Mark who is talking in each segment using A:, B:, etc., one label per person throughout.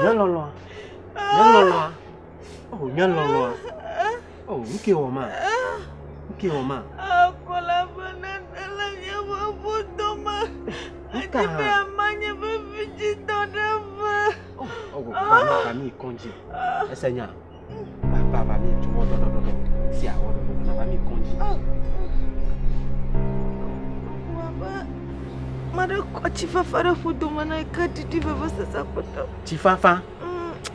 A: Nye lɔlɔ̃a. Nye lɔlɔ̃a. Oh, nye lɔlɔ̃a. Oh, nu ke wɔ ma? Nu ke wɔ ma?
B: Akola ƒe nane le míaƒe ƒodome.
A: Edi
B: be yeama nye ƒe vidzidɔ ɖe eme.
A: Oh, oh, va mi, va mi kɔndzi. Ese nya. Va, va, va mi tso wɔdɔdɔdɔdɔ. Sia wɔdɔdɔdɔ na va mi kɔndzi.
B: Maɖe kɔ tsi fafa ɖe ƒodome na yi ke ɖiɖi vevesese kpɔtɔ.
A: Tsi fafa?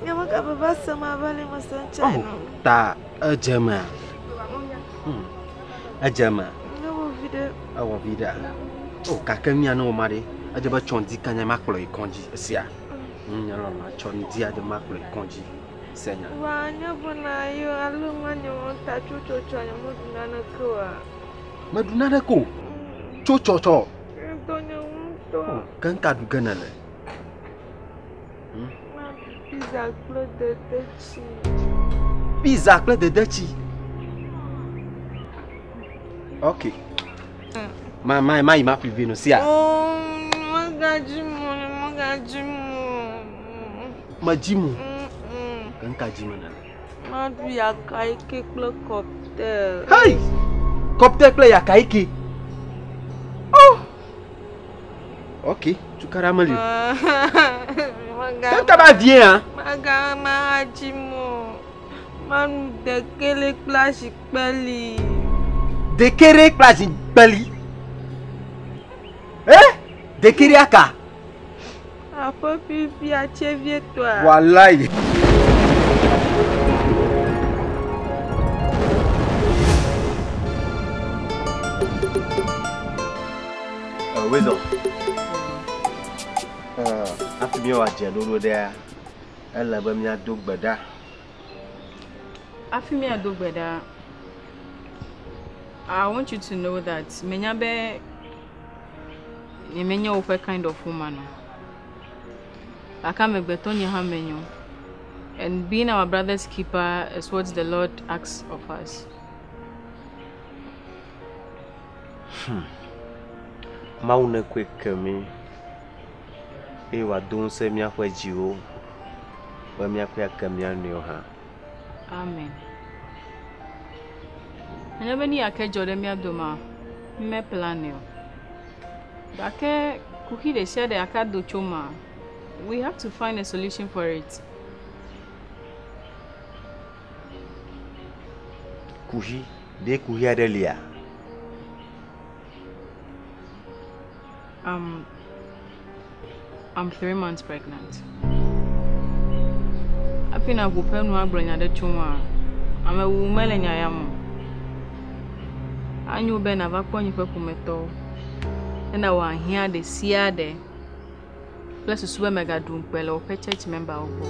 B: Nye mega veve sem abe ale mese ŋtsɛ
A: Oh,
B: ene.
A: ta edze mea? Hmm. Edze mea?
B: Ewɔ viɖe.
A: Ewɔ viɖea? Oh, gake mía ne wɔ ma ɖe, edze be tsɔ ŋdi kanya makplɔ yi kɔdzi esia. Nye lɔlɔ̃a tsɔ ŋdi aɖe makplɔ yi kɔdzi. Se nya.
B: Wa nye bena yo alo ma nye wɔn ta tso tsɔtsɔ nye meɖu naneke oa.
A: Meɖu naneke o. Tso tsɔtsɔ.
B: Ŋdɔ nye ŋutɔ.
A: Oh, ke ŋka ɖu ge nèle?
B: Maɖu pizza kple dedetsi.
A: Pizza kple dedetsi. Ok. Ma ma ma yi ma ƒli vɛ no sia.
B: Oh, megadzi mo, megadzi mo.
A: Medzi mo. Ke ŋka dzi me nèle?
B: Maɖu yakaike kple cocktail.
A: Hey! Cocktail kple yakaike. Oh! Ok, tukaɖa meli o. Ke ŋka ba vie hã?
B: Maga magadzi mo. Manu dekele kple azikpeli.
A: Dekele kple azikpeli. Eh? Dekele aka?
B: Aƒe fifi atsevie tɔa.
A: Walai.
C: Wezɔ. Hafi míawɔ dzeɖoɖo ɖea, ele be míado gbe ɖa.
D: Hafi míado gbe ɖa, I want you to know that menya be nyemenye woƒe kind of woman o. Gake amegbetɔ nye hã menyo. And being our brother's keeper is what the Lord asks of us.
C: Mawu nekɔe ke mí eye wòado ŋusẽ míaƒe dziwo be míakɔe ake mía nɔewo hã.
D: Amen. Menye be nu ya ke dzɔ ɖe mía domea, me plan o. Gake kuxi ɖe sia ɖe aka do tso mea, we have to find a solution for it.
C: Kuxi, ɖe kuxi aɖe lia?
D: I'm 3 months pregnant. Hafi na ʋu ƒe nu agblɔ nya ɖe tso ŋua, amewu mele nya ya me o. Anyo be nava kpɔ nye ƒe ƒometɔwo ne nawɔ ahiã ɖe sia ɖe kple susu be megaɖu ŋukpe le woƒe church memberwo gbɔ.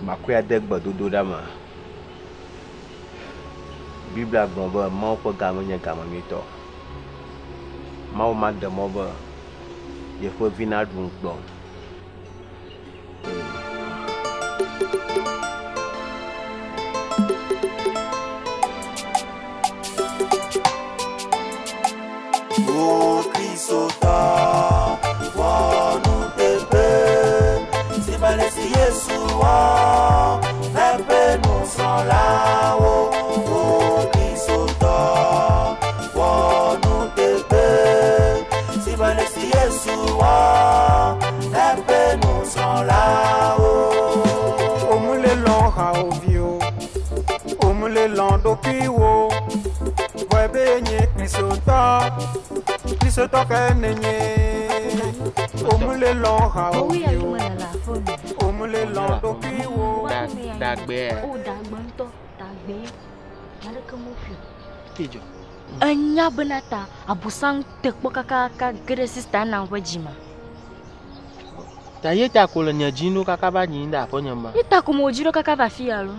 C: Makɔe ade gbedodoɖa me. Biblia gblɔ be Mawu ƒe game nye game nyuitɔ. Mawu maɖe mɔ be yeƒe vi naɖu ŋukpe o.
E: O Kristotɔ, wɔ nuteƒe, si be si Yesu wɔ eƒe nusrɔ̃lawo. O Kristotɔ, wɔ nuteƒe, si be si Yesu wɔ eƒe nusrɔ̃lawo.
F: Omule lɔ̃ hawòviwo, omule lɔ̃ ɖokuiwo, vɔe be nye Kristotɔ, Kristotɔ ke nenye. Omule lɔ̃ hawòviwo, omule lɔ̃ ɖokuiwo.
G: Dagbea.
H: O dagbe ŋutɔ, dagbe. Naneke meƒo.
G: Kedzɔ.
H: Enya bena ta abosam te kpɔ kakaka ge ɖe sista Anna ƒe dzime.
G: Ta ye ta ko le nye dzi ɖo kaka va nyi ɖe aƒenye me.
H: Ye ta ko me wòdzi ɖo kaka va afi ya lo.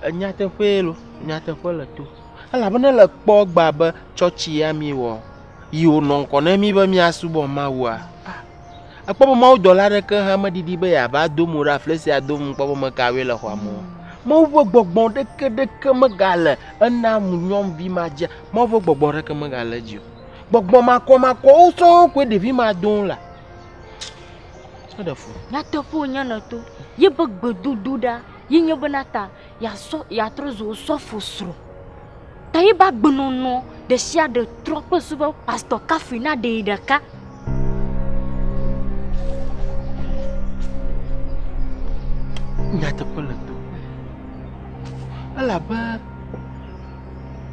G: Nyateƒee lo, nyateƒe le to. Elabena le kpɔ gba be tsɔtsi ya mi wɔ, yi wònɔ ŋkɔ ne mi be míasubɔ Mawua. Ekpɔ be mawudɔla aɖeke hã meɖiɖi be yeava do mo ɖe afli sia do ŋu kpɔ be me kawoe le xɔa me o. Mawu ƒe gbɔgbɔ ɖeke ɖeke megale ena nyɔnuvi ma dzia. Mawu ƒe gbɔgbɔ ɖeke megale edzi o. Gbɔgbɔ makɔmakɔwo sɔŋ koe ɖevi ma dom la. Eɖe fu.
H: Nyateƒe wònye nɔto. Ye be gbedodo ɖa ye nye bena ta yeasɔ yeatrɔ zu osɔfo srɔ̃. Ta ye be agbenɔnɔ ɖe sia ɖe trɔ kple su be pastɔ kafui na ɖee ɖeka.
G: Nyateƒe le to. Elabe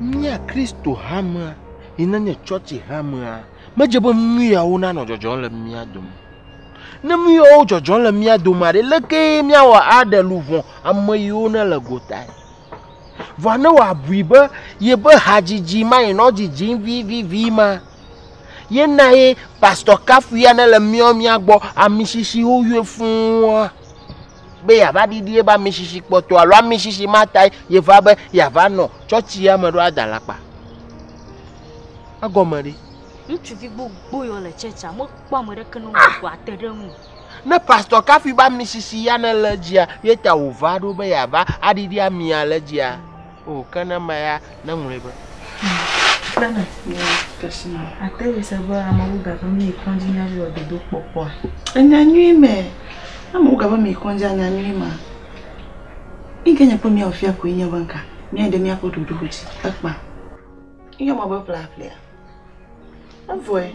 G: mía Kristo hamea yi ne nye tsɔtsi hamea medze be nu yawo nanɔ dzɔdzɔm le mía dome. Ne nu yawo dzɔdzɔm le mía dome aɖe, leke míawɔ aɖe luʋɔ ame yiwo ne le gotae? Vɔa ne wòabui be yebe hadzidzi ma yenɔ dzidzim vivivi ma, ye na ye pastɔ kafui ya ne le míawo mía gbɔ amisisiwo yɔe fũua be yeava ɖiɖi ebe amisisi kpɔtɔ alo amisisi ma tae yeva be yeava nɔ tsɔtsi ya me ɖo ada alakpa. Egɔme ɖe.
H: Ŋutsuvi gbogbo yiwo le tsɛtsia mekpɔ ame ɖeke ne wòaƒo ate ɖe eŋu o.
G: Ne pastɔ kafui be amisisi ya ne le edzia, ye ta wòva ɖo be yeava aɖiɖi amia le edzia. O ke ne ema ya ne ŋlɔe be.
I: Bena, ate ŋu se be amewo gabe mi yi kɔdzi nya be dodo kpɔkpɔa?
J: Enya nyui me. Amewo gabe mi yi kɔdzi nya nyui ma. Yi ke nye kple miawo fia koe nye be nka. Miayi ɖe miaƒe ɖoɖowo dzi. Ekpa. Yɔ ma be ƒleaƒlea. Evɔe.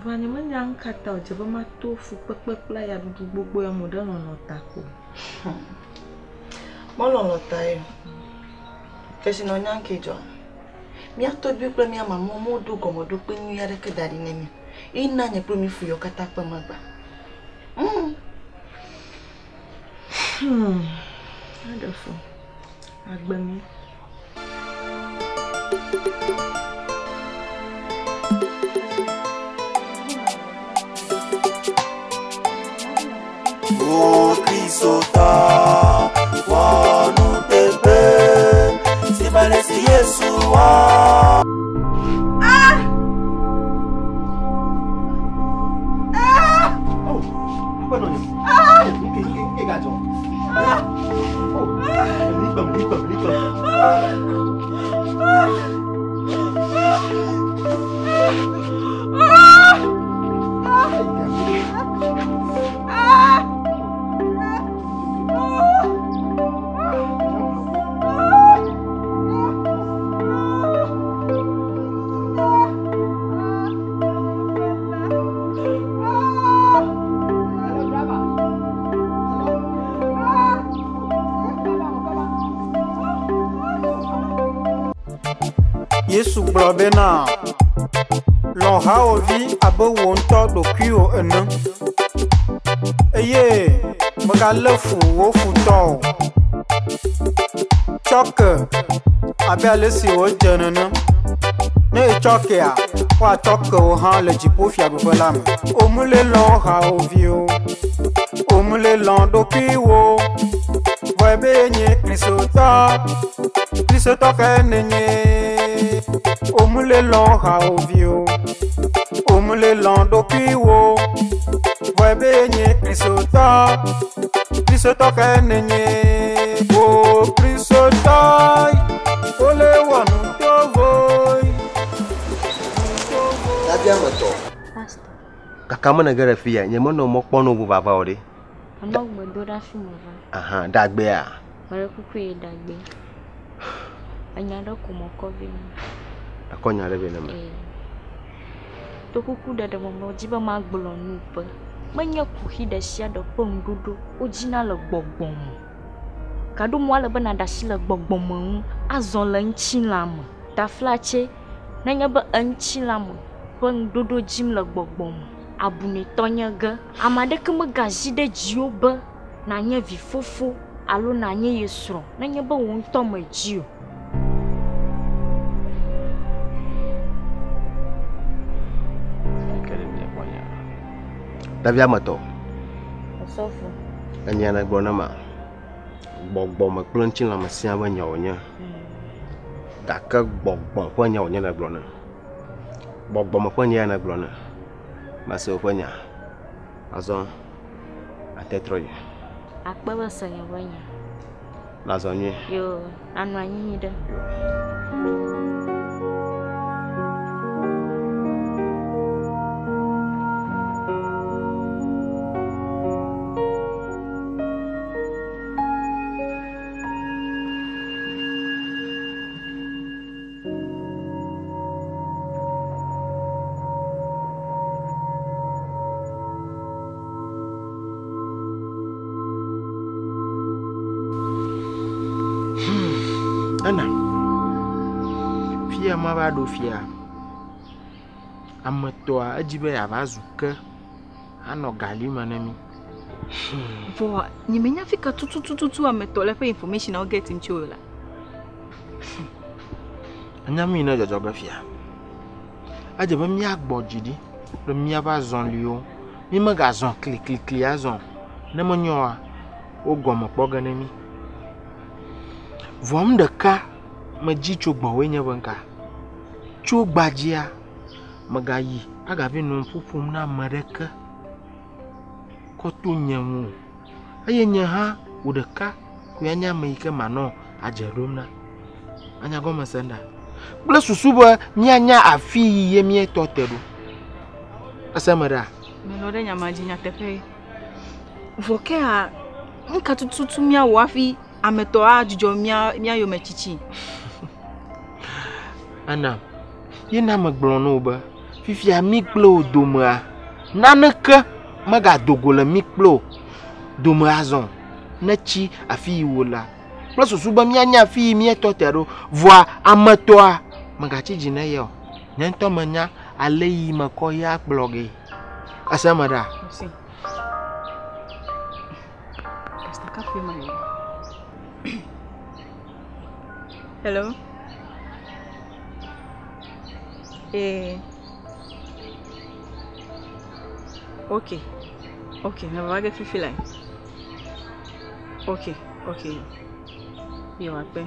I: Vɔa nye menya nu ka ta wòdze be mato fukpekpe kple ayaɖuɖu gbogbo ya me ɖe lɔlɔ̃ ta ko.
J: Melɔlɔ̃ ta ye. Kesinɔnya ŋke dzɔ. Mía tɔgbui kple mía mamawo meɖo gɔmeɖokpe nyui aɖeke da ɖi na mí o. Ye na nye kple mi fu yawo katã kpe megbe.
I: Aɖe fu. Agbe mi.
E: O Kristotɔ, wɔ nuteƒe si be le si Yesu wɔ.
B: Ah! Ah!
A: Oh, aƒenɔ nye.
B: Ah!
A: Nke nke nke gadzɔ.
B: Ah!
A: Oh, likpem likpem likpem.
B: Ah! Ah!
F: Yesu gblɔ bena, lɔ̃ hawòvi abe wò ŋutɔ ɖokuiwò ene eye mègalé fu wò futɔ o. Tsɔ ke abe ale si wòdze nene. Ne ètsɔ kea, woatsɔ ke wò hã le dziƒofiaɖuƒe la me. Omule lɔ̃ hawòviwo, omule lɔ̃ ɖokuiwò. Vɔe be yenye Kristotɔ, Kristotɔ ke nenye. Omule lɔ̃ hawòviwo, omule lɔ̃ ɖokuiwò. Vɔe be yenye Kristotɔ, Kristotɔ ke nenye. O Kristotɔ, wole wɔ nu tovoe.
C: Davi ame tɔ.
H: Pastor.
C: Kaka me nege ɖe fia, nye menɔ mɔ kpɔm ne wò vava o ɖe.
H: Menɔ gbe do ɖa fi me va.
C: Aha, ɖagbea.
H: Meɖe kuku yi ɖagbe. Enya ɖe ko mekɔ vɛ na.
C: Ekɔ nya ɖe vɛ na me.
H: Ee. To kuku ɖeɖe me medzi be magblɔ nu be menye kuxi ɖe sia ɖe ƒe ŋuɖoɖo wodzina le gbɔgbɔ me. Gaɖo mɔ ale be nàɖe asi le gbɔgbɔ me ŋu azɔ le ŋutilã me. Taflatse nenye be eŋutilã me ƒe ŋuɖoɖo dzim le gbɔgbɔ me, abunɛtɔ nye ge. Ame aɖeke megazi ɖe dziwò be nànye vifofo alo nànye ye srɔ̃ nenye be wò ŋutɔ medzi o.
C: Davi ame tɔ.
H: Osɔfo.
C: Enya ne gblɔ na ma. Gbɔgbɔme kple ŋutilãme siaa ƒe nya wònye. Gake gbɔgbɔ ƒe nya wònye ne gblɔ na. Gbɔgbɔme ƒe nya ya nègblɔ ne. Mese woƒe nya. Azɔ ate trɔ yi.
H: Akpe be se nye ƒe nya.
C: Nazɔ nyuie.
H: Yo, nanɔ anyi nyuie ɖe.
G: Ena. Fia ma va ɖo fia. Ame tɔa edzi be yeava zu ke anɔ gali me ne mí.
D: Vɔa nyemenya fi ka tutututu ame tɔ le ƒe information wo get ŋuti o la.
G: Enya nu yi ne dzɔdzɔ ge fia. Edze be míagbɔ dzi ɖi kple míaƒe azɔliwo. Mímegazɔ kliklikli azɔ o. Ne menye oa, wo gɔme kpɔ ge ne mí. Vɔ nu ɖeka medzi tso gbɔwòe nye be ŋka, tso gbadzia, mègayi agavi nɔ nu ƒoƒom na ame aɖeke kɔ to nye ŋu o. Eye nye hã wò ɖeka koe anye ame yi ke manɔ adze ɖom na. Anya gɔme se ɖa. Kple susu be míanya afi yi ye míetɔ te ɖo. Ese eme ɖa?
D: Melɔ̃ ɖe nya ma dzi nyateƒe. Vɔ kea, nu ka tututu míawɔ hafi ame tɔ adzudzɔ mía mía yome tsitsi?
G: Ana, ye na megblɔ na wò be fifia mí kple wò domea, naneke megado go le mí kple wò dome azɔ o. Netsi afi yi wò la, kple susu be míanya afi yi míetɔ te ɖo. Vɔa ame tɔa, megatsi dzi na eya o. Nye ŋutɔ menya ale yi mekɔ ye akplɔ gee. Ese eme ɖa?
D: Ese. Pastor Kafui ma ye. Hello. Eh. Ok. Ok, me va ge fifi lai. Ok, ok. Yo akpe.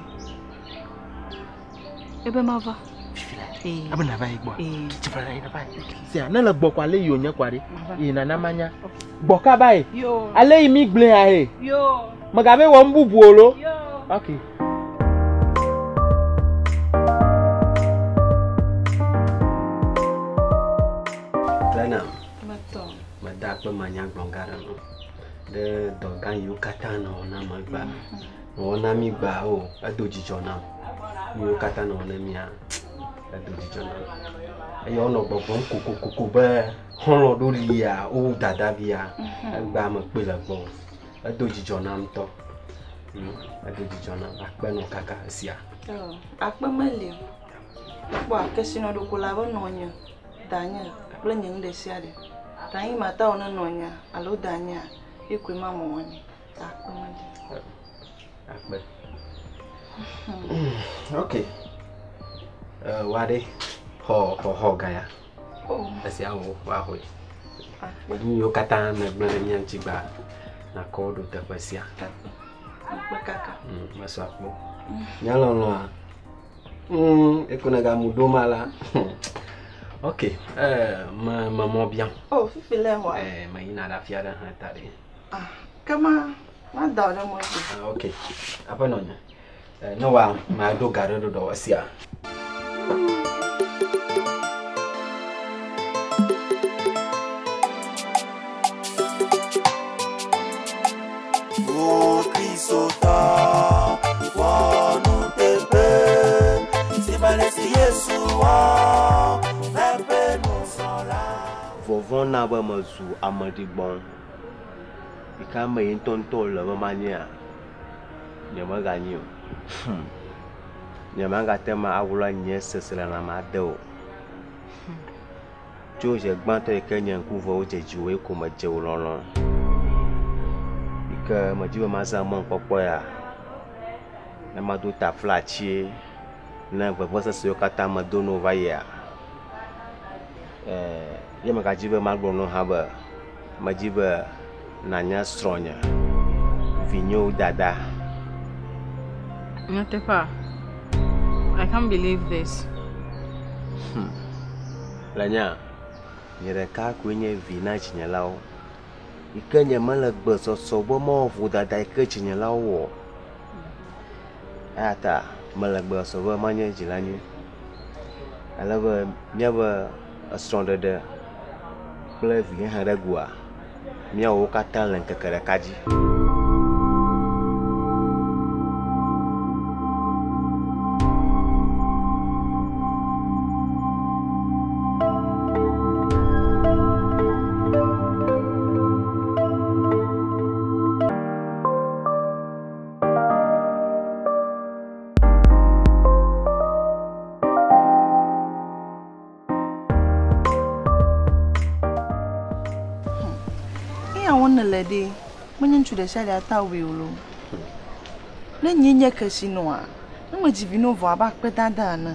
D: Ebe mava.
G: Fifi lai. Eh. Abe nava yi gbɔ. Eh. Tsi va yi nava yi. Sia ne le gbɔ ko ale yi wònye kɔa ɖe. Yi nana manya. Gbɔ kaba yi.
D: Yo.
G: Ale yi mi gblẽ ya he.
D: Yo.
G: Megabe wɔ nu bubu o lo.
D: Yo.
G: Ok.
A: Klena.
J: Metɔ.
A: Meda akpe manyagblɔ gã ɖe nu ɖe dɔ gã yiwo katã nɔwɔ nam egbea. Nɔwɔ na mí gbea o, edo dzidzɔ nam. Nu yiwo katã nɔwɔ na mía, edo dzidzɔ nam. Eye wonɔ gbɔgblɔm kokokoko be xɔlɔ̃ ɖewo lia wowu dadavia. Egbea mekpɔe le gbɔwò. Edo dzidzɔ nam ŋutɔ. Edo dzidzɔ nam. Akpe nɔ kaka esia.
J: Akpe meli o. Ekpɔ kesinɔ ɖoko le abe nɔnye, danye kple nye nu ɖe sia ɖe. Ta anyi mate awɔ ne nɔnyea alo danyea ye koe ma mewɔ nɛ. Ta akpe meli.
A: Akpe. Ok. Wa ɖe xɔ xɔ xɔ ga ya. Esia wò woaxɔe. Nu yiwo katã nègblẽ ɖe mía ŋuti gbaa, nakɔ wo ɖo teƒe sia.
J: Akpe kaka.
A: Mesɔ akpɔ. Nya lɔlɔ̃a. Eko nègamu ɖo ma la. Ok, me me mɔ biam.
J: Oh, fifi le xɔa.
A: Meyina ɖe afi aɖe hã ta ɖe.
J: Ah, ke ma mada wò ɖe mɔ dzi.
A: Ah, ok. Aƒenɔ nye. Ne wa maɖo ga ɖe ɖo ɖɔ esia.
E: O Kristotɔ, wɔ nuteƒe, si be si Yesu wɔ eƒe nusrɔ̃la.
C: Vɔvɔ̃ na be mezu ame ɖigbɔ̃ yi ke ame yi ŋutɔŋutɔ wòle be manyea, nyemeganyi o. Nyemagate ŋu aɣla nye seselelãme ade o. Tso zi gbãtɔ yi ke nye ŋkuvewo dze dziwòe ko medze wò lɔlɔ̃. Yi ke medzi be mazã mɔnukpɔkpɔ ya ne mado taflatsie ne vevesese yiwo katã medo na wò va yia. Ye megadzi be magblɔ na wò hã be medzi be nànye srɔ̃nye, vinyewo dada.
D: Nyateƒea, I can't believe this.
C: Le nya, nye ɖeka koe nye vi na dzinyelawo. Yi ke nye mele gbesɔsɔ be mawɔ vodada yi ke dzinyelawo wɔ. Eya ta mele gbesɔsɔ be manye dzila nyui. Ale be míaƒe esrɔ̃ɖeɖe kple vihehe ɖe goa, míawɔ wo katã le ŋkeke ɖeka dzi.
J: Eya wɔm nèle ɖe, menye ŋutsu ɖe sia ɖe ate awɔe o loo. Ne nyee nye kesinɔa, ne medzi vi na wò vɔ abe akpedada ene.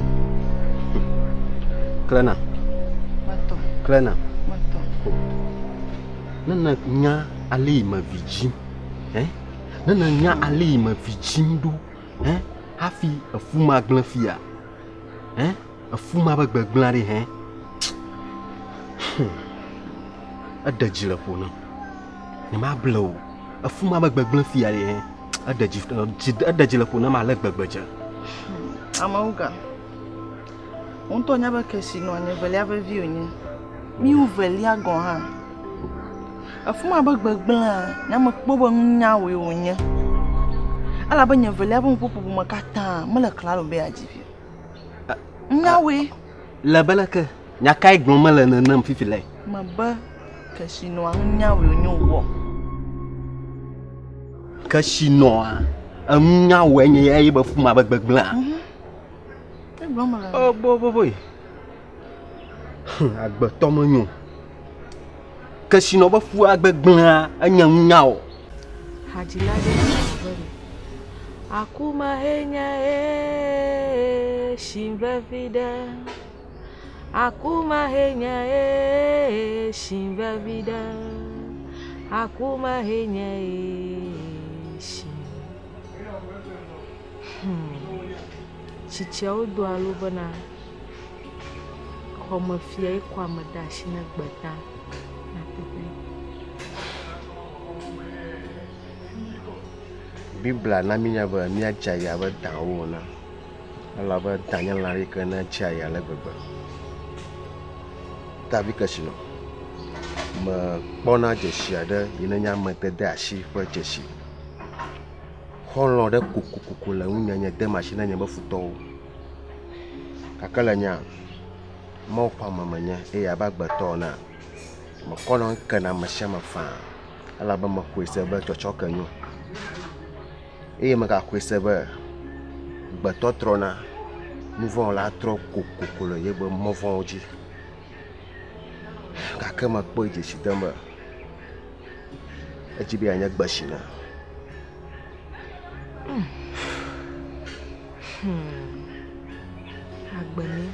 A: Klena.
J: Metɔ.
A: Klena.
J: Metɔ.
A: Ne nènya ale yi me vi dzim, eh? Ne nènya ale yi me vi dzim ɖo, eh? Hafi efu ma gblẽ fia, eh? Efu ma be gbegblẽ ɖe, eh? Eɖe dzi le ƒo nam. Nyemable o. Efu ma be gbegblẽ fia ɖe, eh? Eɖe dzi, dzi, eɖe dzi le ƒo nam ale gbegbe dze.
J: Amewo ga. Wò ŋutɔ nya be kesinɔa nye velia ƒe vi wònye. Míwo velia gɔ̃ hã. Efu ma be gbegblẽa, nye mekpɔ be nunya wòe wònye. Elabe nye velia ƒe nuƒoƒo me katã mele klalo be yeadzi vi o. Nunya wòe.
A: Le be leke? Nya kae gblɔm mele nenem fifi le?
J: Mebe kesinɔa nunya wòe wònye wòwɔ.
A: Kesinɔa enunya wòe nye eye be fu ma be gbegblẽa?
J: Egblɔm mele.
A: O bo bo boy. Agbetɔ menyo. Kesinɔ be fua gbegblẽa enye nunya o.
B: Hadzila ɖe gblɔ be, Akuma enye ee, shi vevi ɖe. Akuma enye ee, shi vevi ɖe. Akuma enye ee, shi. Tsitsiawo do alo bena xɔmefia ye kɔ ame de asi ne gbeta. Nyateƒe.
C: Biblia na mínya be míadze ayi abe dawo ene. Elabe da nye lã yi ke ne tsi ayi ale gbegbe. Tavi kesinɔ. Mekpɔna dzesi aɖe yi ne nye amedede asi ƒe dzesi. Xɔlɔ̃ ɖe kokokoko le ŋunye nye dem asi na nye be futɔwo. Gake le nya, Mawu ƒe ame menye eye abe agbetɔ enea, mekɔna kena ame sia ame faa elabe mexɔe se be tsɔtsɔke nyo. Eye megaxɔe se be gbetɔ trɔna, nu vɔ̃ la trɔ kokoko le yeƒe mɔ vɔ̃wo dzi. Gake mekpɔe dzesi dem be edzi be yeanye gbesina.
B: Agbe mi.